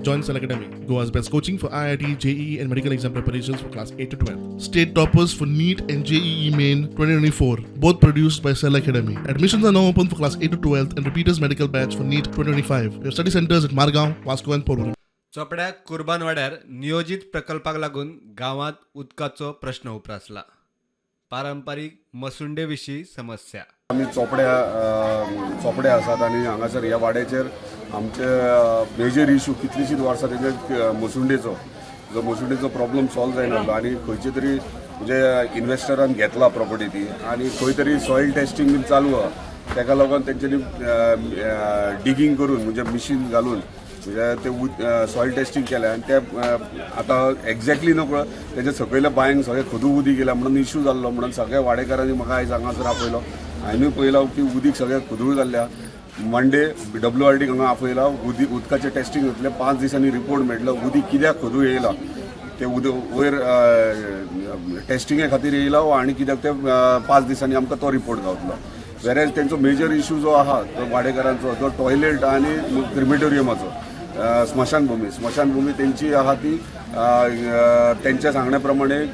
Join Cell Academy, Goa's best coaching for IIT, JEE, and medical exam preparations for class 8 to 12. State toppers for NEET and JEE Main 2024, both produced by Cell Academy. Admissions are now open for class 8 to 12 and repeaters medical batch for NEET 2025. We have study centers at Margaon, Vasco, and Porvorim. चोपड्या कुर्बानवाड्यार नियोजीत प्रकल्पाक लागून गांवांत उदकाचो प्रश्न उप्रासला. पारंपारीक मसुंडे विशीं समस्या. आमी चोपड्या चोपडे आसात आनी हांगासर ह्या वाड्याचेर आमचे मेजर इशू कितलींशींच वर्सां तेजे मसुंडेचो जो मसुंडेचो प्रॉब्लम सॉल्व जायना आनी खंयचे तरी म्हणजे इन्वेस्टरान घेतला प्रॉपर्टी ती आनी खंय तरी सॉयल टेस्टींग बीन चालू आहा. तेका लागून तेंच्यांनी डिगींग करून म्हणजे मिशीन घालून म्हणजे ते सॉयल टेस्टींग केलें आनी ते आतां एग्जॅक्टली नकळो तेजे सकयल्या बांयक सगळें खदू उदीक येयला म्हणून इशू जाल्लो म्हणून सगळ्या वाडेकारांनी म्हाका आयज हांगासर आपयलो. हांवेनूय पळयलां की उदीक सगळें खदूळ जाल्लें आहा. मंडे डब्ल्यू आर डीक हांगा आपयला. उदीक उदकाचें टेस्टींग जातलें. 5 दिसांनी रिपोर्ट मेळटलो उदीक कित्याक खदूळ येयला ते. उदक वयर टेस्टिंगे खातीर येयला आनी कित्याक ते 5 दिसांनी आमकां तो रिपोर्ट गावतलो. वेरेज तेंचो मेजर इशू जो आहा तो वाडेकारांचो तो टॉयलेट आनी क्रिमेटोरियमाचो, स्मशानभूमी. स्मशानभूमी तेंची आहा ती तेंच्या सांगण्या प्रमाणे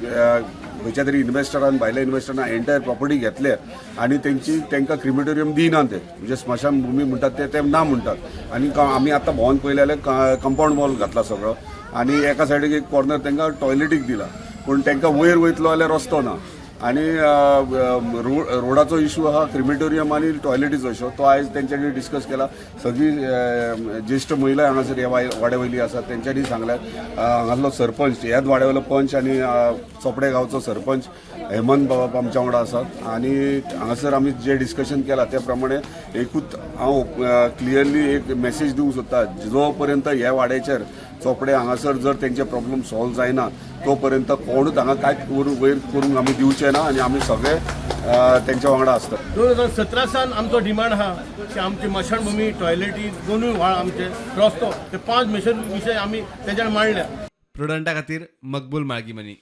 खंयच्या तरी इन्वेस्टरान, भायल्या इन्वेस्टरान एंटायर प्रॉपर्टी घेतले आनी तेंची तांकां क्रिमेटोरियम दिना ते, म्हणजे स्मशानभूमी म्हणटात ते ते ना म्हणटात. आनी आमी आतां भोंवन पळयलें जाल्यार कंपाऊंड वॉल घातला सगळो आनी एका सायडीक एक कॉर्नर तांकां टॉयलेटीक दिला, पूण तांकां वयर वयतलो जाल्यार रस्तो ना. आनी रोडाचो इशू आहा, क्रिमेटोरियम आनी टॉयलेटीचो इशू तो आयज तेंच्यांनी डिस्कस केला. सगळी ज्येश्ठ महिला हांगासर ह्या वाड्या वयली आसात, तेंच्यांनी सांगलें. हांगासलो सरपंच, ह्याच वाड्या वयलो पंच आनी चोपडे गांवचो सरपंच हेमंत बाबा आमच्या वांगडा आसात. आनी हांगासर आमी जे डिस्कशन केलां त्या प्रमाणे एकूच हांव क्लियरली एक मेसेज दिवंक सोदता, जो पर्यंत ह्या वाड्याचेर चोपडे हांगासर जर तेंचे प्रॉब्लम सॉल्व जायना तो पर्यंत कोणूच हांगा कांयच करूंक वयर करूंक आमी दिवचे ना आनी आमी सगळे तेंच्या वांगडा आसतात. 2017 सावन आमचो डिमांड आहा की आमची मशानभूमी, टॉयलेटी, दोनूय व्हाळ, आमचे रस्तो, ते पांच मेजर विशय आमी तेच्यार मांडल्या. प्रुडंटा खातीर मकबूल माळगीमनी.